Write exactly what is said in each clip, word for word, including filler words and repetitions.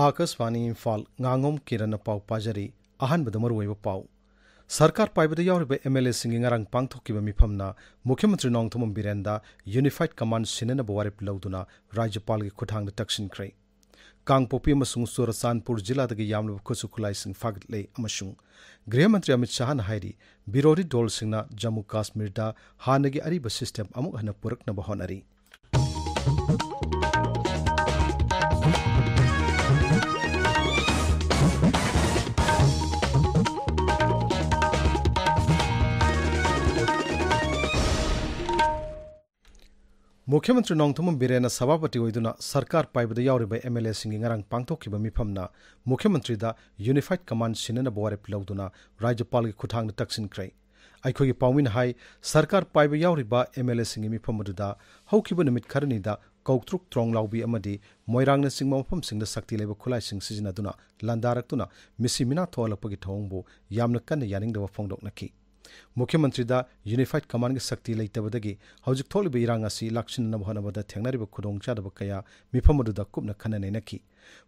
ꯑꯥꯀꯥꯁꯕꯥꯅꯤ ꯏꯝꯐꯥꯜ, ꯉꯥꯉꯣꯝ ꯀꯤꯔꯟꯅ ꯄꯥꯎ ꯄꯥꯖꯔꯤ꯫ ꯑꯍꯥꯟꯕꯗ ꯃꯔꯨꯑꯣꯏꯕ ꯄꯥꯎ꯫ ꯁꯔꯀꯥꯔ ꯄꯥꯏꯕꯗ ꯌꯥꯎꯔꯤꯕ ꯑꯦꯝ ꯑꯦꯜ ꯑꯦꯁꯤꯡꯒꯤ ꯉꯔꯥꯡ ꯄꯥꯡꯊꯣꯛꯈꯤꯕ ꯃꯤꯐꯝꯅ ꯃꯨꯈ꯭ꯌꯃꯟꯇ꯭ꯔꯤ ꯅꯣꯡꯊꯣꯝꯕꯝ ꯕꯤꯔꯦꯟꯗ ꯌꯨꯅꯤꯐꯥꯏꯗ ꯀꯃꯥꯟꯗ ꯁꯤꯟꯅꯅꯕ ꯋꯥꯔꯦꯞ ꯂꯧꯗꯨꯅ ꯔꯥꯖ꯭ꯌꯄꯥꯜꯒꯤ ꯈꯨꯠꯊꯥꯡꯗ ꯇꯛꯁꯤꯟꯈ꯭ꯔꯦ꯫ ꯀꯥꯡꯄꯣꯛꯄꯤ ꯑꯃꯁꯨꯡ ꯆꯨꯔꯆꯥꯟꯄꯨꯔ ꯖꯤꯂꯥꯗꯒꯤ ꯌꯥꯝꯂꯕ ꯈꯨꯠꯁꯨ ꯈꯨꯠꯂꯥꯏꯁꯤꯡ ꯐꯥꯒꯠꯂꯦ ꯑꯃꯁꯨꯡ ꯒ꯭ꯔꯤꯍ ꯃꯟꯇ꯭ꯔꯤ ꯑꯃꯤꯠ ꯁꯥꯍꯅ ꯍꯥꯏꯔꯤ, ꯕꯤꯔꯣꯙꯤ ꯗꯣꯜꯁꯤꯡꯅ ꯖꯝꯃꯨ ꯀꯥꯁꯃꯤꯔꯗ ꯍꯥꯟꯅꯒꯤ ꯑꯔꯤꯕ ꯁꯤꯁꯇꯦꯝ ꯑꯃꯨꯛ ꯍꯟꯅ ꯄꯨꯔꯛꯅꯕ ꯍꯣꯠꯅꯔꯤ꯫ ꯃꯨꯈ꯭ꯌꯃꯟꯇ꯭ꯔꯤ ꯅꯣꯡꯊꯣꯝꯕꯝ ꯕꯤꯔꯦꯟꯅ ꯁꯚꯥꯄꯇꯤ ꯑꯣꯏꯗꯨꯅ ꯁꯔꯀꯥꯔ ꯄꯥꯏꯕꯗ ꯌꯥꯎꯔꯤꯕ ꯑꯦꯝ ꯑꯦꯜ ꯑꯦꯁꯤꯡꯒꯤ ꯉꯔꯥꯡ ꯄꯥꯡꯊꯣꯛꯈꯤꯕ ꯃꯤꯐꯝꯅ ꯃꯨꯈ꯭ꯌꯃꯟꯇ꯭ꯔꯤꯗ ꯌꯨꯅꯤꯐꯥꯏꯗ ꯀꯃꯥꯟꯗ ꯁꯤꯟꯅꯅꯕ ꯋꯥꯔꯦꯞ ꯂꯧꯗꯨꯅ ꯔꯥꯖ꯭ꯌꯄꯥꯜꯒꯤ ꯈꯨꯠꯊꯥꯡꯗ ꯇꯛꯁꯤꯟꯈ꯭ꯔꯦ꯫ ꯑꯩꯈꯣꯏꯒꯤ ꯄꯥꯎꯃꯤꯅ ꯍꯥꯏ, ꯁꯔꯀꯥꯔ ꯄꯥꯏꯕ ꯌꯥꯎꯔꯤꯕ ꯑꯦꯝ ꯑꯦꯜ ꯑꯦꯁꯤꯡꯒꯤ ꯃꯤꯐꯝ ꯑꯗꯨꯗ ꯍꯧꯈꯤꯕ ꯅꯨꯃꯤꯠ ꯈꯔꯅꯤꯗ ꯀꯧꯇ꯭ꯔꯨꯛ, ꯇ꯭ꯔꯣꯡꯂꯥꯎꯕꯤ ꯑꯃꯗꯤ ꯃꯣꯏꯔꯥꯡꯅꯆꯤꯡꯕ ꯃꯐꯝꯁꯤꯡꯗ ꯁꯛꯇꯤ ꯂꯩꯕ ꯈꯨꯠꯂꯥꯏꯁꯤꯡ ꯁꯤꯖꯤꯟꯅꯗꯨꯅ ꯂꯥꯟꯗꯥꯔꯛꯇꯨꯅ ꯃꯤꯁꯤ ꯃꯤꯅꯥ ꯊꯣꯛꯍꯜꯂꯛꯄꯒꯤ ꯊꯧꯑꯣꯡꯕꯨ ꯌꯥꯝꯅ ꯀꯟꯅ ꯌꯥꯅꯤꯡꯗꯕ ꯐꯣꯡꯗꯣꯛꯅꯈꯤ꯫ ꯃꯨꯈ꯭ꯌꯃꯟꯇ꯭ꯔꯤꯗ ꯌꯨꯅꯤꯐꯥꯏꯗ ꯀꯃꯥꯟꯗꯒꯤ ꯁꯛꯇꯤ ꯂꯩꯇꯕꯗꯒꯤ ꯍꯧꯖꯤꯛ ꯊꯣꯛꯂꯤꯕ ꯏꯔꯥꯡ ꯑꯁꯤ ꯂꯥꯛꯁꯤꯟꯅꯅꯕ ꯍꯣꯠꯅꯕꯗ ꯊꯦꯡꯅꯔꯤꯕ ꯈꯨꯗꯣꯡꯆꯥꯗꯕ ꯀꯌꯥ ꯃꯤꯐꯝ ꯑꯗꯨꯗ ꯀꯨꯞꯅ ꯈꯟꯅ ꯅꯩꯅꯈꯤ꯫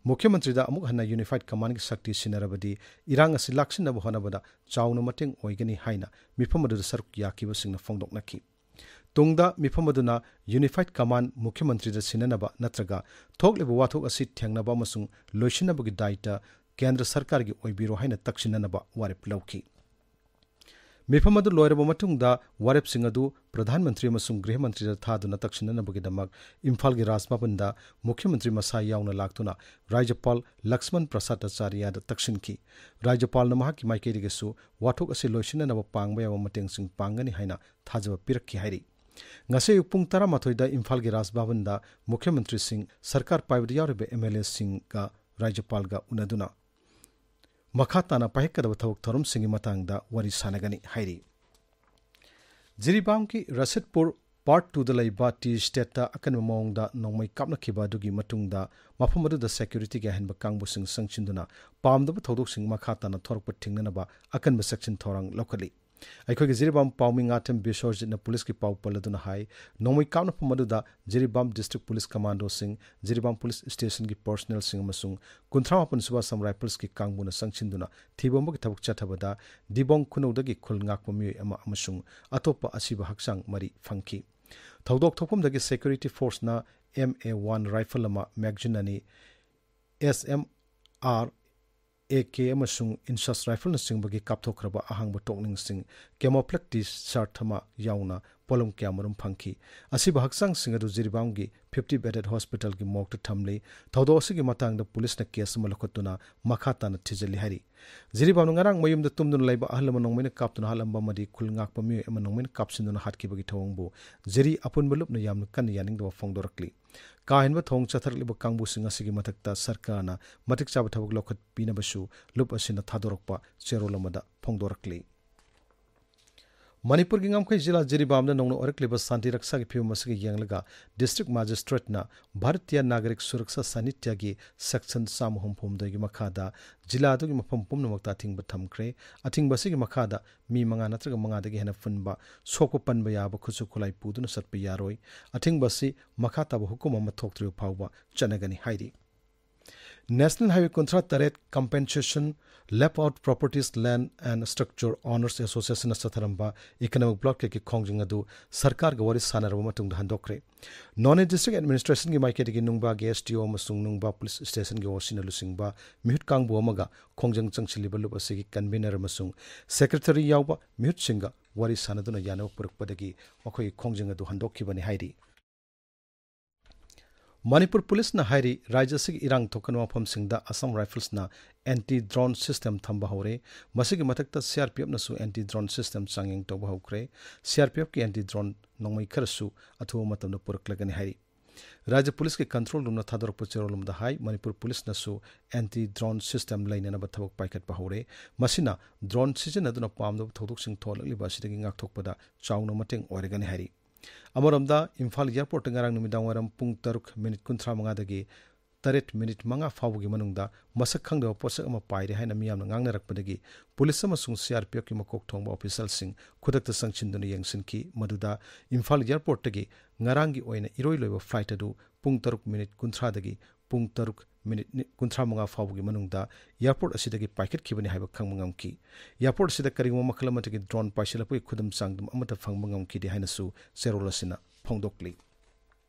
ꯃꯨꯈ꯭ꯌꯃꯟꯇ꯭ꯔꯤꯗ ꯑꯃꯨꯛ ꯍꯟꯅ ꯌꯨꯅꯤꯐꯥꯏꯗ ꯀꯃꯥꯟꯗꯒꯤ ꯁꯛꯇꯤ ꯁꯤꯟꯅꯔꯕꯗꯤ ꯏꯔꯥꯡ ꯑꯁꯤ ꯂꯥꯛꯁꯤꯟꯅꯕ ꯍꯣꯠꯅꯕꯗ ꯆꯥꯎꯅ ꯃꯇꯦꯡ ꯑꯣꯏꯒꯅꯤ ꯍꯥꯏꯅ ꯃꯤꯐꯝ ꯑꯗꯨꯗ ꯁꯔꯨꯛ ꯌꯥꯈꯤꯕꯁꯤꯡꯅ ꯐꯣꯡꯗꯣꯛꯅꯈꯤ꯫ ꯇꯨꯡꯗ ꯃꯤꯐꯝ ꯑꯗꯨꯅ ꯌꯨꯅꯤꯐꯥꯏꯗ ꯀꯃꯥꯟꯗ ꯃꯨꯈ꯭ꯌꯃꯟꯇ꯭ꯔꯤꯗ ꯁꯤꯟꯅꯅꯕ ꯅꯠꯇ꯭ꯔꯒ ꯊꯣꯛꯂꯤꯕ ꯋꯥꯊꯣꯛ ꯑꯁꯤ ꯊꯦꯡꯅꯕ ꯑꯃꯁꯨꯡ ꯂꯣꯏꯁꯤꯟꯅꯕꯒꯤ ꯗꯥꯏꯇ ꯀꯦꯟꯗ꯭ꯔ ꯁꯔꯀꯥꯔꯒꯤ ꯑꯣꯏꯕꯤꯔꯣ ꯍꯥꯏꯅ ꯇꯛꯁꯤꯟꯅꯅꯕ ꯋꯥꯔꯦꯞ ꯂꯧꯈꯤ꯫ ꯃꯤꯐꯝ ꯑꯗꯨ ꯂꯣꯏꯔꯕ ꯃꯇꯨꯡꯗ ꯋꯥꯔꯦꯞꯁꯤꯡ ꯑꯗꯨ ꯄ꯭ꯔꯙꯥꯟ ꯃꯟꯇ꯭ꯔꯤ ꯑꯃꯁꯨꯡ ꯒ꯭ꯔꯤꯍ ꯃꯟꯇ꯭ꯔꯤꯗ ꯊꯥꯗꯨꯅ ꯇꯛꯁꯤꯟꯅꯅꯕꯒꯤꯗꯃꯛ ꯏꯝꯐꯥꯜꯒꯤ ꯔꯥꯖ ꯚꯕꯟꯗ ꯃꯨꯈ꯭ꯌꯃꯟꯇ꯭ꯔꯤ ꯃꯁꯥ ꯌꯥꯎꯅ ꯂꯥꯛꯇꯨꯅ ꯔꯥꯖ꯭ꯌꯄꯥꯜ ꯂꯛꯁꯃꯟ ꯄ꯭ꯔꯁꯥꯗ ꯑꯆꯥꯔꯌꯗ ꯇꯛꯁꯤꯟꯈꯤ꯫ ꯔꯥꯖ꯭ꯌꯄꯥꯜꯅ ꯃꯍꯥꯛꯀꯤ ꯃꯥꯏꯀꯩꯗꯒꯤꯁꯨ ꯋꯥꯊꯣꯛ ꯑꯁꯤ ꯂꯣꯏꯁꯤꯟꯅꯅꯕ ꯄꯥꯡꯕ ꯌꯥꯕ ꯃꯇꯦꯡꯁꯤꯡ ꯄꯥꯡꯒꯅꯤ ꯍꯥꯏꯅ ꯊꯥꯖꯕ ꯄꯤꯔꯛꯈꯤ ꯍꯥꯏꯔꯤ꯫ ꯉꯁꯤ ꯑꯌꯨꯛ ꯄꯨꯡ ꯇꯔꯥꯃꯥꯊꯣꯏꯗ ꯏꯝꯐꯥꯜꯒꯤ ꯔꯥꯖ ꯚꯕꯟꯗ ꯃꯨꯈ꯭ꯌꯃꯟꯇ꯭ꯔꯤꯁꯤꯡ, ꯁꯔꯀꯥꯔ ꯄꯥꯏꯕꯗ ꯌꯥꯎꯔꯤꯕ ꯑꯦꯝ ꯑꯦꯜ ꯑꯦꯁꯤꯡꯒ ꯔꯥꯖ꯭ꯌꯄꯥꯜꯒ ꯎꯅꯗꯨꯅ ꯃꯈꯥ ꯇꯥꯅ ꯄꯥꯏꯈꯠꯀꯗꯕ ꯊꯕꯛ ꯊꯧꯔꯝꯁꯤꯡꯒꯤ ꯃꯇꯥꯡꯗ ꯋꯥꯔꯤ ꯁꯥꯟꯅꯒꯅꯤ ꯍꯥꯏꯔꯤ꯫ ꯖꯤꯔꯤꯕꯥꯝꯒꯤ ꯔꯁꯤꯗꯄꯨꯔ ꯄꯥꯔꯠ ꯇꯨꯗ ꯂꯩꯕ ꯇꯤ ꯏꯁꯇꯦꯠꯇ ꯑꯀꯟꯕ ꯃꯑꯣꯡꯗ ꯅꯣꯡꯃꯩ ꯀꯥꯞꯅꯈꯤꯕ ꯑꯗꯨꯒꯤ ꯃꯇꯨꯡꯗ ꯃꯐꯝ ꯑꯗꯨꯗ ꯁꯦꯀ꯭ꯌꯨꯔꯤꯇꯤꯒꯤ ꯑꯍꯦꯟꯕ ꯀꯥꯡꯕꯨꯁꯤꯡ ꯆꯪꯁꯤꯟꯗꯨꯅ ꯄꯥꯝꯗꯕ ꯊꯧꯗꯣꯛꯁꯤꯡ ꯃꯈꯥ ꯇꯥꯅ ꯊꯣꯔꯛꯄ ꯊꯤꯡꯅꯅꯕ ꯑꯀꯟꯕ ꯆꯦꯛꯁꯤꯟ ꯊꯧꯔꯥꯡ ꯂꯧꯈꯠꯂꯤ꯫ ꯑꯩꯈꯣꯏꯒꯤ ꯖꯤꯔꯤꯕꯥꯝ ꯄꯥꯎꯃꯤ ꯉꯥꯊꯦꯝ ꯕꯤꯁ꯭ꯋꯔꯖꯤꯠꯅ ꯄꯨꯂꯤꯁꯀꯤ ꯄꯥꯎ ꯄꯜꯂꯗꯨꯅ ꯍꯥꯏ, ꯅꯣꯡꯃꯩ ꯀꯥꯞꯅꯐꯝ ꯑꯗꯨꯗ ꯖꯤꯔꯤꯕꯥꯝ ꯗꯤꯁꯇ꯭ꯔꯤꯛ ꯄꯨꯂꯤꯁ ꯀꯃꯥꯟꯗꯣꯁꯤꯡ, ꯖꯤꯔꯤꯕꯥꯝ ꯄꯨꯂꯤꯁ ꯁ꯭ꯇꯦꯁꯟꯒꯤ ꯄꯔꯁꯅꯦꯜꯁꯤꯡ ꯑꯃꯁꯨꯡ ꯀꯨꯟꯊ꯭ꯔꯥ ꯃꯥꯄꯟ ꯁꯨꯕ ꯑꯁꯥꯝ ꯔꯥꯏꯐꯜꯁꯀꯤ ꯀꯥꯡꯕꯨꯅ ꯆꯪꯁꯤꯟꯗꯨꯅ ꯊꯤꯕ ꯑꯃꯒꯤ ꯊꯕꯛ ꯆꯠꯊꯕꯗ ꯗꯤꯕꯣꯡ ꯈꯨꯅꯧꯗꯒꯤ ꯈꯨꯜ ꯉꯥꯛꯄ ꯃꯤꯑꯣꯏ ꯑꯃ ꯑꯃꯁꯨꯡ ꯑꯇꯣꯞꯄ ꯑꯁꯤꯕ ꯍꯛꯆꯥꯡ ꯃꯔꯤ ꯐꯪꯈꯤ꯫ ꯊꯧꯗꯣꯛ ꯊꯣꯛꯐꯝꯗꯒꯤ ꯁꯦꯀ꯭ꯌꯨꯔꯤꯇꯤ ꯐꯣꯔꯁꯅ ꯑꯦꯝ ꯑꯦ ꯋꯥꯟ ꯔꯥꯏꯐꯜ ꯑꯃ, ꯃꯦꯒꯖꯤꯟ ꯑꯅꯤ, S M R, A K ꯑꯃꯁꯨꯡ ꯏꯟꯁꯥꯁ ꯔꯥꯏꯐꯜꯅꯆꯤꯡꯕꯒꯤ ꯀꯥꯞꯊꯣꯛꯈ꯭ꯔꯕ ꯑꯍꯥꯡꯕ ꯇꯣꯛꯅꯤꯡꯁꯤꯡ, ꯀꯦꯃꯣꯐ꯭ꯂꯦꯛ ꯇꯤ ꯁꯥꯔꯠ ꯑꯃ ꯌꯥꯎꯅ ꯄꯣꯠꯂꯝ ꯀꯌꯥꯃꯔꯨꯝ ꯐꯪꯈꯤ꯫ ꯑꯁꯤꯕ ꯍꯛꯆꯥꯡꯁꯤꯡ ꯑꯗꯨ ꯖꯤꯔꯤꯕꯥꯝꯒꯤ ꯐꯤꯐꯇꯤ ꯕꯦꯗꯦꯗ ꯍꯣꯁꯄꯤꯇꯥꯜꯒꯤ ꯃꯣꯔꯒꯇ ꯊꯝꯂꯤ꯫ ꯊꯧꯗꯣꯛ ꯑꯁꯤꯒꯤ ꯃꯇꯥꯡꯗ ꯄꯨꯂꯤꯁꯅ ꯀꯦꯁ ꯑꯃ ꯂꯧꯈꯠꯇꯨꯅ ꯃꯈꯥ ꯇꯥꯅ ꯊꯤꯖꯤꯜꯂꯤ ꯍꯥꯏꯔꯤ꯫ ꯖꯤꯔꯤꯕꯥꯝꯅ ꯉꯔꯥꯡ ꯃꯌꯨꯝꯗ ꯇꯨꯝꯗꯨꯅ ꯂꯩꯕ ꯑꯍꯜ ꯑꯃ ꯅꯣꯡꯃꯩꯅ ꯀꯥꯞꯇꯨꯅ ꯍꯥꯠꯂꯝꯕ ꯑꯃꯗꯤ ꯈꯨꯜ ꯉꯥꯛꯄ ꯃꯤꯑꯣꯏ ꯑꯃ ꯅꯣꯡꯃꯩꯅ ꯀꯥꯞꯁꯤꯟꯗꯨꯅ ꯍꯥꯠꯈꯤꯕꯒꯤ ꯊꯧꯑꯣꯡꯕꯨ ꯖꯤꯔꯤ ꯑꯄꯨꯟꯕ ꯂꯨꯞꯅ ꯌꯥꯝꯅ ꯀꯟꯅ ꯌꯥꯅꯤꯡꯗꯕ ꯐꯣꯡꯗꯣꯔꯛꯂꯤ꯫ ꯀꯥ ꯍꯦꯟꯕ ꯊꯧꯑꯣꯡ ꯆꯠꯊꯔꯛꯂꯤꯕ ꯀꯥꯡꯕꯨꯁꯤꯡ ꯑꯁꯤꯒꯤ ꯃꯊꯛꯇ ꯁꯔꯀꯥꯔꯅ ꯃꯇꯤꯛ ꯆꯥꯕ ꯊꯕꯛ ꯂꯧꯈꯠꯄꯤꯅꯕꯁꯨ ꯂꯨꯞ ꯑꯁꯤꯅ ꯊꯥꯗꯣꯔꯛꯄ ꯆꯦꯔꯣꯜ ꯑꯃꯗ ꯐꯣꯡꯗꯣꯔꯛꯂꯤ꯫ ꯃꯅꯤꯄꯨꯔꯒꯤ ꯉꯝꯈꯩ ꯖꯤꯂꯥ ꯖꯤꯔꯤꯕꯥꯝꯗ ꯅꯧꯅ ꯑꯣꯏꯔꯛꯂꯤꯕ ꯁꯥꯟꯇꯤ ꯔꯛꯁꯥꯒꯤ ꯐꯤꯕꯝ ꯑꯁꯤꯒ ꯌꯦꯡꯂꯒ ꯗꯤꯁꯇ꯭ꯔꯤꯛ ꯃꯦꯖꯤꯁꯇ꯭ꯔꯦꯠꯅ ꯚꯥꯔꯇꯤꯌꯥ ꯅꯥꯒꯔꯤꯛ ꯁꯨꯔꯛꯁꯥ ꯁꯥꯅꯤꯇ꯭ꯌꯒꯤ ꯁꯦꯛꯁꯟ ꯆꯥꯝꯃ ꯍꯨꯝꯐꯨ ꯍꯨꯝꯗꯣꯏꯒꯤ ꯃꯈꯥꯗ ꯖꯤꯂꯥ ꯑꯗꯨꯒꯤ ꯃꯐꯝ ꯄꯨꯝꯅꯃꯛꯇ ꯑꯊꯤꯡꯕ ꯊꯝꯈ꯭ꯔꯦ꯫ ꯑꯊꯤꯡꯕ ꯑꯁꯤꯒꯤ ꯃꯈꯥꯗ ꯃꯤ ꯃꯉꯥ ꯅꯠꯇ꯭ꯔꯒ ꯃꯉꯥꯗꯒꯤ ꯍꯦꯟꯅ ꯄꯨꯟꯕ, ꯁꯣꯛꯄ ꯄꯟꯕ ꯌꯥꯕ ꯈꯨꯠꯁꯨ ꯈꯨꯠꯂꯥꯏ ꯄꯨꯗꯨꯅ ꯆꯠꯄ ꯌꯥꯔꯣꯏ꯫ ꯑꯊꯤꯡꯕ ꯑꯁꯤ ꯃꯈꯥ ꯇꯥꯕ ꯍꯨꯀꯨꯝ ꯑꯃ ꯊꯣꯛꯇ꯭ꯔꯤꯕ ꯐꯥꯎꯕ ꯆꯠꯅꯒꯅꯤ ꯍꯥꯏꯔꯤ꯫ National Highway ꯀꯨꯟꯊ꯭ꯔꯥ ꯇꯔꯦꯠ Compensation Left Out Properties Land and Structure Owners Associationꯅ ꯆꯠꯊꯔꯝꯕ economic blockade ꯀꯤ ꯈꯣꯡꯖꯪ ꯑꯗꯨ ꯁꯔꯀꯥꯔꯒ ꯋꯥꯔꯤ ꯁꯥꯟꯅꯔꯕ ꯃꯇꯨꯡꯗ ꯍꯟꯗꯣꯛꯈ꯭ꯔꯦ꯫ ꯅꯣꯅꯦ ꯗꯤꯁꯇ꯭ꯔꯤꯛ ꯑꯦꯗꯃꯤꯅꯤꯁꯇ꯭ꯔꯦꯁꯟꯒꯤ ꯃꯥꯏꯀꯩꯗꯒꯤ ꯅꯨꯡꯕꯥꯒꯤ ꯑꯦꯁ ꯗꯤ ꯑꯣ ꯑꯃꯁꯨꯡ ꯅꯨꯡꯕꯥ ꯄꯨꯂꯤꯁ ꯁ꯭ꯇꯦꯁꯟꯒꯤ ꯑꯣ ꯁꯤꯅ ꯂꯨꯆꯤꯡꯕ ꯃꯤꯍꯨꯠ ꯀꯥꯡꯕꯨ ꯑꯃꯒ ꯈꯣꯡꯖꯪ ꯆꯪꯁꯤꯜꯂꯤꯕ ꯂꯨꯞ ꯑꯁꯤꯒꯤ ꯀꯟꯚꯤꯅꯔ ꯑꯃꯁꯨꯡ ꯁꯦꯀ꯭ꯔꯦꯇꯔꯤ ꯌꯥꯎꯕ ꯃꯤꯍꯨꯠꯁꯤꯡꯒ ꯋꯥꯔꯤ ꯁꯥꯟꯅꯗꯨꯅ ꯌꯥꯅꯕ ꯄꯨꯔꯛꯄꯗꯒꯤ ꯃꯈꯣꯏꯒꯤ ꯈꯣꯡꯖꯪ ꯑꯗꯨ ꯍꯟꯗꯣꯛꯈꯤꯕꯅꯤ ꯍꯥꯏꯔꯤ꯫ ꯃꯅꯤꯄꯨꯔ ꯄꯨꯂꯤꯁꯅ ꯍꯥꯏꯔꯤ, ꯔꯥꯖ꯭ꯌ ꯑꯁꯤꯒꯤ ꯏꯔꯥꯡ ꯊꯣꯛꯀꯟꯕ ꯃꯐꯝꯁꯤꯡꯗ ꯑꯁꯥꯝ ꯔꯥꯏꯐꯜꯁꯅ anti drone system ꯊꯝꯕ ꯍꯧꯔꯦ꯫ ꯃꯁꯤꯒꯤ ꯃꯊꯛꯇ ꯁꯤ ꯑꯥꯔ ꯄꯤ ꯑꯦꯐꯅꯁꯨ anti drone system ꯆꯥꯡꯌꯦꯡ ꯇꯧꯕ ꯍꯧꯈ꯭ꯔꯦ꯫ ꯁꯤ ꯑꯥꯔ ꯄꯤ ꯑꯦꯐꯀꯤ anti drone ꯅꯣꯡꯃꯩ ꯈꯔꯁꯨ ꯑꯊꯨꯕ ꯃꯇꯝꯗ ꯄꯨꯔꯛꯂꯒꯅꯤ ꯍꯥꯏꯔꯤ꯫ ꯔꯥꯖ꯭ꯌ ꯄꯨꯂꯤꯁꯀꯤ ꯀꯟꯇ꯭ꯔꯣꯜ ꯔꯨꯝꯅ ꯊꯥꯗꯣꯔꯛꯄ ꯆꯦꯔꯣꯜ ꯑꯃꯗ ꯍꯥꯏ, ꯃꯅꯤꯄꯨꯔ ꯄꯨꯂꯤꯁꯅꯁꯨ anti drone system ꯂꯩꯅꯅꯕ ꯊꯕꯛ ꯄꯥꯏꯈꯠꯄ ꯍꯧꯔꯦ꯫ ꯃꯁꯤꯅ drone ꯁꯤꯖꯤꯟꯅꯗꯨꯅ ꯄꯥꯝꯗꯕ ꯊꯧꯗꯣꯛꯁꯤꯡ ꯊꯣꯛꯍꯜꯂꯛꯂꯤꯕ ꯑꯁꯤꯗꯒꯤ ꯉꯥꯛꯊꯣꯛꯄꯗ ꯆꯥꯎꯅ ꯃꯇꯦꯡ ꯑꯣꯏꯔꯒꯅꯤ ꯍꯥꯏꯔꯤ꯫ ꯑꯃꯔꯣꯝꯗ, ꯏꯝꯐꯥꯜ ꯑꯦꯌꯥꯔꯄꯣꯔꯠꯇ ꯉꯔꯥꯡ ꯅꯨꯃꯤꯗꯥꯡ ꯋꯥꯏꯔꯝ ꯄꯨꯡ ꯇꯔꯨꯛ ꯃꯤꯅꯤꯠ ꯀꯨꯟꯊ꯭ꯔꯥ ꯃꯉꯥꯗꯒꯤ ꯇꯔꯦꯠ ꯃꯤꯅꯤꯠ ꯃꯉꯥ ꯐꯥꯎꯕꯒꯤ ꯃꯅꯨꯡꯗ ꯃꯁꯛ ꯈꯪꯗꯕ ꯄꯣꯠꯁꯛ ꯑꯃ ꯄꯥꯏꯔꯦ ꯍꯥꯏꯅ ꯃꯤꯌꯥꯝꯅ ꯉꯥꯡꯅꯔꯛꯄꯗꯒꯤ ꯄꯨꯂꯤꯁ ꯑꯃꯁꯨꯡ ꯁꯤ ꯑꯥꯔ ꯄꯤ ꯑꯦꯐꯀꯤ ꯃꯀꯣꯛ ꯊꯣꯡꯕ ꯑꯣꯐꯤꯁꯔꯁꯤꯡ ꯈꯨꯗꯛꯇ ꯆꯪꯁꯤꯟꯗꯨꯅ ꯌꯦꯡꯁꯤꯟꯈꯤ꯫ ꯃꯗꯨꯗ ꯏꯝꯐꯥꯜ ꯑꯦꯌꯔꯄꯣꯔꯠꯇꯒꯤ ꯉꯔꯥꯡꯒꯤ ꯑꯣꯏꯅ ꯏꯔꯣꯏ ꯂꯣꯏꯕ ꯐ꯭ꯂꯥꯏꯠ ꯑꯗꯨ ꯄꯨꯡ ꯇꯔꯨꯛ ꯃꯤꯅꯤꯠ ꯀꯨꯟꯊ꯭ꯔꯥꯗꯒꯤ ꯄꯨꯡ ꯇꯔꯨꯛ ꯃꯤꯅꯤꯠ ꯀꯨꯟꯊ꯭ꯔꯥ ꯃꯉꯥ ꯐꯥꯎꯕꯒꯤ ꯃꯅꯨꯡꯗ ꯑꯦꯌꯔꯄꯣꯔꯠ ꯑꯁꯤꯗꯒꯤ ꯄꯥꯏꯈꯠꯈꯤꯕꯅꯤ ꯍꯥꯏꯕ ꯈꯪꯕ ꯉꯝꯈꯤ꯫ ꯑꯦꯌꯔꯄꯣꯔꯠ ꯑꯁꯤꯗ ꯀꯔꯤꯒꯨꯝꯕ ꯃꯈꯜ ꯑꯃꯠꯇꯒꯤ ꯗ꯭ꯔꯣꯟ ꯄꯥꯏꯁꯤꯜꯂꯛꯄꯒꯤ ꯈꯨꯗꯝ ꯆꯥꯡꯗꯝ ꯑꯃꯠꯇ ꯐꯪꯕ ꯉꯝꯈꯤꯗꯦ ꯍꯥꯏꯅꯁꯨ ꯆꯦꯔꯣꯜ ꯑꯁꯤꯅ ꯐꯣꯡꯗꯣꯛꯂꯤ꯫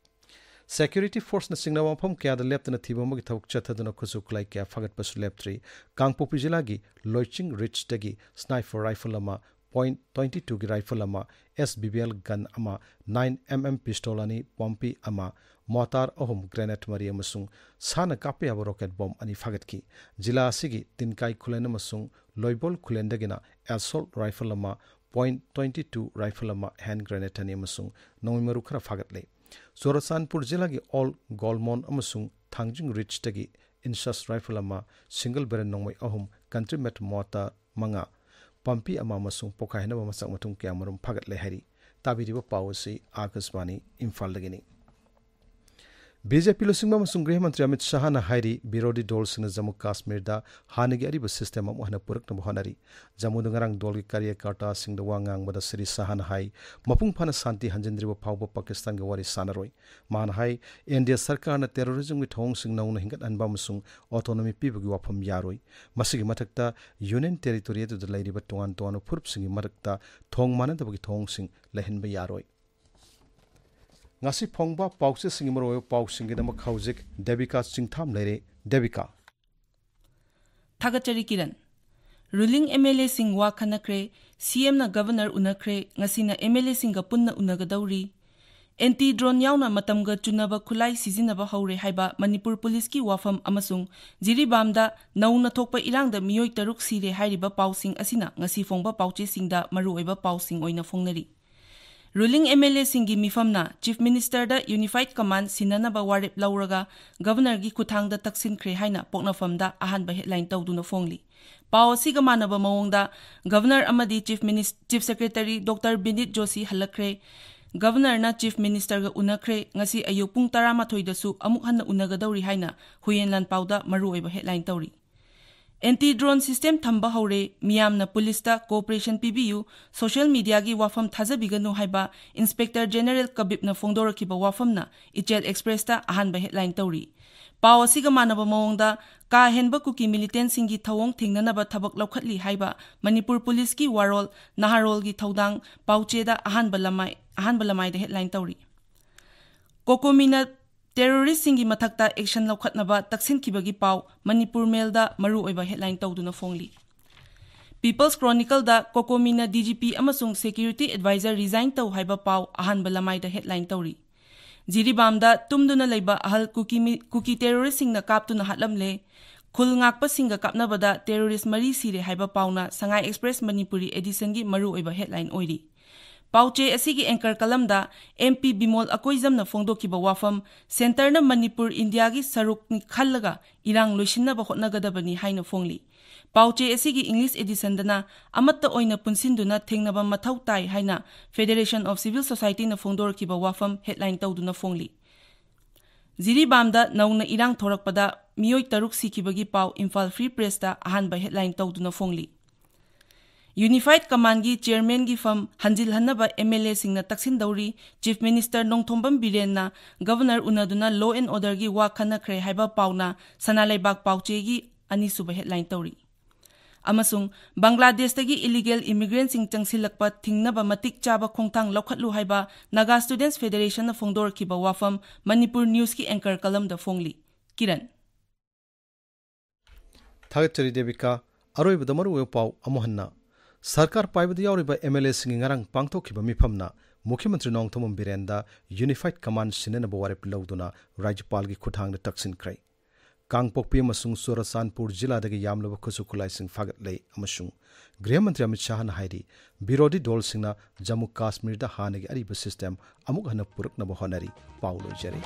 ꯁꯦꯀ꯭ꯌꯨꯔꯤꯇꯤ ꯐꯣꯔꯁꯅ ꯆꯤꯡꯅꯕ ꯃꯐꯝ ꯀꯌꯥꯗ ꯂꯦꯞꯇꯅ ꯊꯤꯕ ꯑꯃꯒꯤ ꯊꯕꯛ ꯆꯠꯊꯗꯨꯅ ꯈꯨꯠꯁꯨ ꯈꯨꯠꯂꯥꯏ ꯀꯌꯥ ꯐꯥꯒꯠꯄꯁꯨ ꯂꯦꯞꯇ꯭ꯔꯤ꯫ ꯀꯥꯡꯄꯣꯛꯄꯤ ꯖꯤꯂꯥꯒꯤ ꯂꯣꯏꯆꯤꯡ ꯔꯤꯆꯇꯒꯤ ꯁ꯭ꯅꯥꯏꯄꯔ ꯔꯥꯏꯐꯜ ꯑꯃ, ꯄꯣꯏꯟꯠ ꯇ꯭ꯋꯦꯟꯇꯤ ꯇꯨꯒꯤ ꯔꯥꯏꯐꯜ ꯑꯃ, ꯑꯦꯁ ꯕꯤ ꯕꯤ ꯑꯦꯜ ꯒꯟ ꯑꯃ, ꯅꯥꯏꯟ ꯑꯦꯝ ꯑꯦꯝ ꯄꯤꯁꯇꯣꯜ ꯑꯅꯤ, ꯄꯣꯝꯄꯤ ꯑꯃ, ꯃꯣꯇꯥꯔ ꯑꯍꯨꯝ, ꯒ꯭ꯔꯦꯅꯦꯗ ꯃꯔꯤ ꯑꯃꯁꯨꯡ ꯁꯥꯅ ꯀꯥꯞꯄ ꯌꯥꯕ ꯔꯣꯀꯦꯠ ꯕꯣꯝ ꯑꯅꯤ ꯐꯥꯒꯠꯈꯤ꯫ ꯖꯤꯂꯥ ꯑꯁꯤꯒꯤ ꯇꯤꯟꯀꯥꯏ ꯈꯨꯂꯦꯟ ꯑꯃꯁꯨꯡ ꯂꯣꯏꯕꯣꯜ ꯈꯨꯂꯦꯟꯗꯒꯤꯅ ꯑꯦꯁꯣꯜꯠ ꯔꯥꯏꯐꯜ ꯑꯃ, ꯄꯣꯏꯟꯠ ꯇ꯭ꯋꯦꯟꯇꯤ ꯇꯨ ꯔꯥꯏꯐꯜ ꯑꯃ, ꯍꯦꯟ ꯒ꯭ꯔꯦꯅꯦꯗ ꯑꯅꯤ ꯑꯃꯁꯨꯡ ꯅꯣꯡꯃꯩ ꯃꯔꯨ ꯈꯔ ꯐꯥꯒꯠꯂꯦ꯫ ꯆꯨꯔꯆꯥꯟꯄꯨꯔ ꯖꯤꯂꯥꯒꯤ ꯑꯣꯜ ꯒꯣꯜꯃꯣꯟ ꯑꯃꯁꯨꯡ ꯊꯥꯡꯖꯤꯡ ꯔꯤꯆꯇꯒꯤ ꯏꯟꯁꯥꯁ ꯔꯥꯏꯐꯜ ꯑꯃ, ꯁꯤꯡꯒꯜ ꯕꯦꯔꯦꯜ ꯅꯣꯡꯃꯩ ꯑꯍꯨꯝ, ꯀꯟꯇ꯭ꯔꯤ ꯃꯦꯠ ꯃꯣꯇꯥꯔ ꯃꯉꯥ, ꯄꯝꯄꯤ ꯑꯃ ꯑꯃꯁꯨꯡ ꯄꯣꯈꯥꯏꯅꯕ ꯃꯆꯥꯛ ꯃꯊꯨꯝ ꯀꯌꯥꯃꯔꯨꯝ ꯐꯥꯒꯠꯂꯦ ꯍꯥꯏꯔꯤ꯫ ꯇꯥꯕꯤꯔꯤꯕ ꯄꯥꯎ ꯑꯁꯤ ꯑꯥꯀꯥꯁꯕꯥꯅꯤ ꯏꯝꯐꯥꯜꯗꯒꯤꯅꯤ꯫ ꯕꯤ ꯖꯦ ꯄꯤ ꯂꯨꯆꯤꯡꯕ ꯑꯃꯁꯨꯡ ꯒ꯭ꯔꯤꯍ ꯃꯟꯇ꯭ꯔꯤ ꯑꯃꯤꯠ ꯁꯍꯥꯅ ꯍꯥꯏꯔꯤ, ꯕꯤꯔꯣꯙꯤ ꯗꯣꯜꯁꯤꯡꯅ ꯖꯝꯃꯨ ꯀꯥꯁꯃꯤꯔꯗ ꯍꯥꯟꯅꯒꯤ ꯑꯔꯤꯕ ꯁꯤꯁꯇꯦꯝ ꯑꯃꯨꯛ ꯍꯟꯅ ꯄꯨꯔꯛꯅꯕ ꯍꯣꯠꯅꯔꯤ꯫ ꯖꯝꯃꯨꯗ ꯉꯔꯥꯡ ꯗꯣꯜꯒꯤ ꯀꯥꯔꯌꯀꯔꯇꯥꯁꯤꯡꯗ ꯋꯥ ꯉꯥꯡꯕꯗ ꯁ꯭ꯔꯤ ꯁꯍꯥꯅ ꯍꯥꯏ, ꯃꯄꯨꯡ ꯐꯥꯅ ꯁꯥꯟꯇꯤ ꯍꯟꯖꯤꯟꯗ꯭ꯔꯤꯕ ꯐꯥꯎꯕ ꯄꯥꯀꯤꯁꯇꯥꯟꯒ ꯋꯥꯔꯤ ꯁꯥꯟꯅꯔꯣꯏ꯫ ꯃꯍꯥꯛꯅ ꯍꯥꯏ, ꯑꯦꯟ ꯗꯤ ꯑꯦ ꯁꯔꯀꯥꯔꯅ ꯇꯦꯔꯣꯔꯤꯖꯝꯒꯤ ꯊꯧꯑꯣꯡꯁꯤꯡ ꯅꯧꯅ ꯍꯤꯡꯒꯠꯍꯟꯕ ꯑꯃꯁꯨꯡ ꯑꯣꯇꯣꯅꯣꯃꯤ ꯄꯤꯕꯒꯤ ꯋꯥꯐꯝ ꯌꯥꯔꯣꯏ꯫ ꯃꯁꯤꯒꯤ ꯃꯊꯛꯇ, ꯌꯨꯅꯤꯌꯟ ꯇꯦꯔꯤꯇꯣꯔꯤ ꯑꯗꯨꯗ ꯂꯩꯔꯤꯕ ꯇꯣꯉꯥꯟ ꯇꯣꯉꯥꯟꯕ ꯐꯨꯔꯨꯞꯁꯤꯡꯒꯤ ꯃꯔꯛꯇ ꯊꯣꯡ ꯃꯥꯟꯅꯗꯕꯒꯤ ꯊꯧꯑꯣꯡꯁꯤꯡ ꯂꯩꯍꯟꯕ ꯌꯥꯔꯣꯏ꯫ ꯉꯁꯤ ꯐꯣꯡꯕ ꯄꯥꯎꯆꯦꯁꯤꯡꯒꯤ ꯃꯔꯨꯑꯣꯏꯕ ꯄꯥꯎꯁꯤꯡꯒꯤꯗꯃꯛ ꯍꯧꯖꯤꯛ ꯗꯦꯕꯤꯀꯥ ꯆꯤꯡꯊꯥꯝ ꯂꯩꯔꯦ꯫ ꯗꯦꯕꯤꯀꯥ꯫ ꯊꯥꯒꯠꯆꯔꯤ ꯀꯤꯔꯟ꯫ ꯔꯨꯂꯤꯡ ꯑꯦꯝ ꯑꯦꯜ ꯑꯦꯁꯤꯡ ꯋꯥ ꯈꯟꯅꯈ꯭ꯔꯦ, ꯁꯤ ꯑꯦꯝꯅ ꯒꯚꯔꯅꯔ ꯎꯅꯈ꯭ꯔꯦ, ꯉꯁꯤꯅ ꯑꯦꯝ ꯑꯦꯜ ꯑꯦꯁꯤꯡꯒ ꯄꯨꯟꯅ ꯎꯅꯒꯗꯧꯔꯤ꯫ ꯑꯦꯟꯇꯤ ꯗ꯭ꯔꯣꯟ ꯌꯥꯎꯅ ꯃꯇꯝꯒ ꯆꯨꯅꯕ ꯈꯨꯠꯂꯥꯏ ꯁꯤꯖꯤꯟꯅꯕ ꯍꯧꯔꯦ ꯍꯥꯏꯕ ꯃꯅꯤꯄꯨꯔ ꯄꯨꯂꯤꯁꯀꯤ ꯋꯥꯐꯝ ꯑꯃꯁꯨꯡ ꯖꯤꯔꯤꯕꯥꯝꯗ ꯅꯧꯅ ꯊꯣꯛꯄ ꯏꯔꯥꯡꯗ ꯃꯤꯑꯣꯏ ꯇꯔꯨꯛ ꯁꯤꯔꯦ ꯍꯥꯏꯔꯤꯕ ꯄꯥꯎꯁꯤꯡ ꯑꯁꯤꯅ ꯉꯁꯤ ꯐꯣꯡꯕ ꯄꯥꯎꯆꯦꯁꯤꯡꯗ ꯃꯔꯨꯑꯣꯏꯕ ꯄꯥꯎꯁꯤꯡ ꯑꯣꯏꯅ ꯐꯣꯡꯅꯔꯤ꯫ ꯔꯨꯂꯤꯡ ꯑꯦꯝ ꯑꯦꯜ ꯑꯦꯁꯤꯡꯒꯤ ꯃꯤꯐꯝꯅ ꯆꯤꯐ ꯃꯤꯅꯤꯁꯇꯔꯗ ꯌꯨꯅꯤꯐꯥꯏꯗ ꯀꯃꯥꯟꯗ ꯁꯤꯟꯅꯅꯕ ꯋꯥꯔꯦꯞ ꯂꯧꯔꯒ ꯒꯚꯔꯅꯔꯒꯤ ꯈꯨꯠꯊꯥꯡꯗ ꯇꯛꯁꯤꯟꯈ꯭ꯔꯦ ꯍꯥꯏꯅ ꯄꯣꯛꯅꯐꯝꯗ ꯑꯍꯥꯟꯕ ꯍꯦꯗꯂꯥꯏꯟ ꯇꯧꯗꯨꯅ ꯐꯣꯡꯂꯤ꯫ ꯄꯥꯎ ꯑꯁꯤꯒ ꯃꯥꯟꯅꯕ ꯃꯑꯣꯡꯗ ꯒꯚꯔꯅꯔ ꯑꯃꯗꯤ chief minister-, chief secretary doctor Vineet Joshi ꯍꯜꯂꯛꯈ꯭ꯔꯦ꯫ ꯒꯕꯔꯅꯔꯅ ꯆꯤꯐ ꯃꯤꯅꯤꯁꯇꯔꯒ ꯎꯅꯈ꯭ꯔꯦ, ꯉꯁꯤ ꯑꯌꯨꯛ ꯄꯨꯡ ꯇꯔꯥꯃꯥꯊꯣꯏꯗꯁꯨ ꯑꯃꯨꯛ ꯍꯟꯅ ꯎꯅꯒꯗꯧꯔꯤ ꯍꯥꯏꯅ ꯍꯨꯌꯦꯟ ꯂꯥꯟꯄꯥꯎꯗ ꯃꯔꯨꯑꯣꯏꯕ ꯍꯦꯗꯂꯥꯏꯟ ꯇꯧꯔꯤ꯫ ꯑꯦꯟꯇꯤ ꯗ꯭ꯔꯣꯟ ꯁꯤꯁꯇꯦꯝ ꯊꯝꯕ ꯍꯧꯔꯦ, ꯃꯤꯌꯥꯝꯅ ꯄꯨꯂꯤꯁꯇ ꯀꯣꯑꯣꯄꯔꯦꯁꯟ ꯄꯤꯕꯤꯌꯨ, ꯁꯣꯁꯤꯌꯦꯜ ꯃꯤꯗꯤꯌꯥꯒꯤ ꯋꯥꯐꯝ ꯊꯥꯖꯕꯤꯒꯅꯨ ꯍꯥꯏꯕ ꯏꯟꯁꯄꯦꯛꯇꯔ ꯖꯦꯅꯔꯦꯜ ꯀꯕꯤꯞꯅ ꯐꯣꯡꯗꯣꯔꯛꯈꯤꯕ ꯋꯥꯐꯝꯅ ꯏꯆꯦꯜ ꯑꯦꯛꯁꯄ꯭ꯔꯦꯁꯇ ꯑꯍꯥꯟꯕ ꯍꯦꯗꯂꯥꯏꯟ ꯇꯧꯔꯤ꯫ ꯄꯥꯎ ꯑꯁꯤꯒ ꯃꯥꯟꯅꯕ ꯃꯑꯣꯡꯗ ꯀꯥ ꯍꯦꯟꯕ ꯀꯨꯀꯤ ꯃꯤꯂꯤꯇꯦꯟꯁꯤꯡꯒꯤ ꯊꯧꯑꯣꯡ ꯊꯦꯡꯅꯅꯕ ꯊꯕꯛ ꯂꯧꯈꯠꯂꯤ ꯍꯥꯏꯕ ꯃꯅꯤꯄꯨꯔ ꯄꯨꯂꯤꯁꯀꯤ ꯋꯥꯔꯣꯜ ꯅꯍꯥꯔꯣꯜꯒꯤ ꯊꯧꯗꯥꯡ ꯄꯥꯎꯆꯦꯗ ꯑꯍꯥꯟꯕ ꯂꯃꯥꯏ, ꯑꯍꯥꯟꯕ ꯂꯃꯥꯏꯗ ꯍꯦꯗꯂꯥꯏꯟ ꯇꯧꯔꯤ꯫ ꯀꯣꯀꯣꯃꯤꯅ ꯇꯦꯔꯣꯔꯤꯁꯁꯤꯡꯒꯤ ꯃꯊꯛꯇ ꯑꯦꯛꯁꯟ ꯂꯧꯈꯠꯅꯕ ꯇꯛꯁꯤꯟꯈꯤꯕꯒꯤ ꯄꯥꯎ ꯃꯅꯤꯄꯨꯔ ꯃꯦꯜꯗ ꯃꯔꯨꯑꯣꯏꯕ ꯍꯦꯗꯂꯥꯏꯟ ꯇꯧꯗꯨꯅ ꯐꯣꯡꯂꯤ꯫ ꯄꯤꯄꯜꯁ ꯀ꯭ꯔꯣꯅꯤꯀꯜꯗ ꯀꯣꯀꯣꯃꯤꯅ ꯗꯤ ꯖꯤ ꯄꯤ ꯑꯃꯁꯨꯡ ꯁꯦꯀ꯭ꯌꯨꯔꯤꯇꯤ ꯑꯦꯗꯚꯥꯏꯖꯔ ꯔꯤꯖꯥꯏꯟ ꯇꯧ ꯍꯥꯏꯕ ꯄꯥꯎ ꯑꯍꯥꯟꯕ ꯂꯃꯥꯏꯗ ꯍꯦꯗꯂꯥꯏꯟ ꯇꯧꯔꯤ꯫ ꯖꯤꯔꯤꯕꯥꯝꯗ ꯇꯨꯝꯗꯨꯅ ꯂꯩꯕ ꯑꯍꯜ ꯀꯨꯀꯤ ꯃꯤ-, ꯀꯨꯀꯤ ꯇꯦꯔꯣꯔꯤꯁꯁꯤꯡꯅ ꯀꯥꯞꯇꯨꯅ ꯍꯥꯠꯂꯝꯂꯦ꯫ ꯈꯨꯜ ꯉꯥꯛꯄꯁꯤꯡꯒ ꯀꯥꯞꯅꯕꯗ ꯇꯦꯔꯣꯔꯤꯁ ꯃꯔꯤ ꯁꯤꯔꯦ ꯍꯥꯏꯕ ꯄꯥꯎꯅ ꯁꯉꯥꯏ ꯑꯦꯛꯁꯄ꯭ꯔꯦꯁ ꯃꯅꯤꯄꯨꯔꯤ ꯑꯦꯗꯤꯁꯟꯒꯤ ꯃꯔꯨꯑꯣꯏꯕ ꯍꯦꯗꯂꯥꯏꯟ ꯑꯣꯏꯔꯤ꯫ ꯄꯥꯎꯆꯦ ꯑꯁꯤꯒꯤ ꯑꯦꯡꯀꯔ ꯀꯂꯝꯗ ꯑꯦꯝ ꯄꯤ ꯕꯤꯃꯣꯜ ꯑꯀꯣꯏꯖꯝꯅ ꯐꯣꯡꯗꯣꯛꯈꯤꯕ ꯋꯥꯐꯝ, ꯁꯦꯟꯇꯔꯅ ꯃꯅꯤꯄꯨꯔ ꯏꯟꯗꯤꯌꯥꯒꯤ ꯁꯔꯨꯛꯅꯤ ꯈꯜꯂꯒ ꯏꯔꯥꯡ ꯂꯣꯏꯁꯤꯟꯅꯕ ꯍꯣꯠꯅꯒꯗꯕꯅꯤ ꯍꯥꯏꯅ ꯐꯣꯡꯂꯤ꯫ ꯄꯥꯎꯆꯦ ꯑꯁꯤꯒꯤ ꯏꯪꯂꯤꯁ ꯑꯦꯗꯤꯁꯟꯗꯅ ꯑꯃꯠꯇ ꯑꯣꯏꯅ ꯄꯨꯟꯁꯤꯟꯗꯨꯅ ꯊꯦꯡꯅꯕ ꯃꯊꯧ ꯇꯥꯏ ꯍꯥꯏꯅ Federation of Civil Societyꯅ ꯐꯣꯡꯗꯣꯔꯛꯈꯤꯕ ꯋꯥꯐꯝ ꯍꯦꯗꯂꯥꯏꯟ ꯇꯧꯗꯨꯅ ꯐꯣꯡꯂꯤ꯫ ꯖꯤꯔꯤꯕꯥꯝꯗ ꯅꯧꯅ ꯏꯔꯥꯡ ꯊꯣꯔꯛꯄꯗ ꯃꯤꯑꯣꯏ ꯇꯔꯨꯛ ꯁꯤꯈꯤꯕꯒꯤ ꯄꯥꯎ ꯏꯝꯐꯥꯜ ꯐ꯭ꯔꯤ ꯄ꯭ꯔꯦꯁꯇ ꯑꯍꯥꯟꯕ ꯍꯦꯗꯂꯥꯏꯟ ꯇꯧꯗꯨꯅ ꯐꯣꯡꯂꯤ꯫ ꯌꯨꯅꯤꯐꯥꯏꯠ ꯀꯃꯥꯟꯒꯤ ꯆꯤꯌꯔꯃꯦꯟꯒꯤ ꯐꯝ ꯍꯟꯖꯤꯜꯍꯟꯅꯕ ꯑꯦꯝ ꯑꯦꯜ ꯑꯦꯁꯤꯡꯅ ꯇꯛꯁꯤꯟꯗꯧꯔꯤ꯫ ꯆꯤꯐ ꯃꯤꯅꯤꯁꯇꯔ ꯅꯣꯡꯊꯣꯝꯕꯝ ꯕꯤꯔꯦꯟꯅ ꯒꯕꯔꯅꯔ ꯎꯅꯗꯨꯅ law and orderꯒꯤ ꯋꯥ ꯈꯟꯅꯈ꯭ꯔꯦ ꯍꯥꯏꯕ ꯄꯥꯎꯅ ꯁꯅꯥ ꯂꯩꯕꯥꯛ ꯄꯥꯎꯆꯦꯒꯤ ꯑꯅꯤꯁꯨꯕ ꯍꯦꯗꯂꯥꯏꯟ ꯇꯧꯔꯤ꯫ ꯑꯃꯁꯨꯡ ꯕꯪꯒ꯭ꯂꯥꯗꯦꯁꯇꯒꯤ ꯏꯂꯤꯒꯦꯜ ꯏꯃꯤꯒ꯭ꯔꯦꯟꯁꯤꯡ ꯆꯪꯁꯤꯜꯂꯛꯄ ꯊꯤꯡꯅꯕ ꯃꯇꯤꯛ ꯆꯥꯕ ꯈꯣꯡꯊꯥꯡ ꯂꯧꯈꯠꯂꯨ ꯍꯥꯏꯕ ꯅꯥꯒꯥ ꯁ꯭ꯇꯨꯗꯦꯟꯠꯁ ꯐꯦꯗꯔꯦꯁꯟꯅ ꯐꯣꯡꯗꯣꯔꯛꯈꯤꯕ ꯋꯥꯐꯝ ꯃꯅꯤꯄꯨꯔ ꯅ꯭ꯌꯨꯁꯀꯤ ꯑꯦꯡꯀꯔ ꯀꯂꯝꯗ ꯐꯣꯡꯂꯤ꯫ ꯀꯤꯔꯟ꯫ ꯊꯥꯒꯠꯆꯔꯤ ꯗꯦꯕꯤꯀꯥ꯫ ꯑꯔꯣꯏꯕꯗ ꯃꯔꯨꯑꯣꯏꯕ ꯄꯥꯎ ꯑꯃꯨꯛ ꯍꯟꯅ꯫ ꯁꯔꯀꯥꯔ ꯄꯥꯏꯕꯗ ꯌꯥꯎꯔꯤꯕ ꯑꯦꯝ ꯑꯦꯜ ꯑꯦꯁꯤꯡꯒꯤ ꯉꯔꯥꯡ ꯄꯥꯡꯊꯣꯛꯈꯤꯕ ꯃꯤꯐꯝꯅ ꯃꯨꯈ꯭ꯌꯃꯟꯇ꯭ꯔꯤ ꯅꯣꯡꯊꯣꯝꯕꯝ ꯕꯤꯔꯦꯟꯗ ꯌꯨꯅꯤꯐꯥꯏꯠ ꯀꯃꯥꯟ ꯁꯤꯟꯅꯅꯕ ꯋꯥꯔꯦꯞ ꯂꯧꯗꯨꯅ ꯔꯥꯖ꯭ꯌꯄꯥꯜꯒꯤ ꯈꯨꯠꯊꯥꯡꯗ ꯇꯛꯁꯤꯟꯈ꯭ꯔꯦ꯫ ꯀꯥꯡꯄꯣꯛꯄꯤ ꯑꯃꯁꯨꯡ ꯆꯨꯔꯆꯥꯟꯄꯨꯔ ꯖꯤꯂꯥꯗꯒꯤ ꯌꯥꯝꯂꯕ ꯈꯨꯠꯁꯨ ꯈꯨꯠꯂꯥꯏꯁꯤꯡ ꯐꯥꯒꯠꯂꯦ ꯑꯃꯁꯨꯡ ꯒ꯭ꯔꯤꯍ ꯃꯟꯇ꯭ꯔꯤ ꯑꯃꯤꯠ ꯁꯥꯍꯅ ꯍꯥꯏꯔꯤ, ꯕꯤꯔꯣꯙꯤ ꯗꯣꯜꯁꯤꯡꯅ ꯖꯝꯃꯨ ꯀꯥꯁꯃꯤꯔꯗ ꯍꯥꯟꯅꯒꯤ ꯑꯔꯤꯕ ꯁꯤꯁꯇꯦꯝ ꯑꯃꯨꯛ ꯍꯟꯅ ꯄꯨꯔꯛꯅꯕ ꯍꯣꯠꯅꯔꯤ꯫ ꯄꯥꯎ ꯂꯣꯏꯖꯔꯦ꯫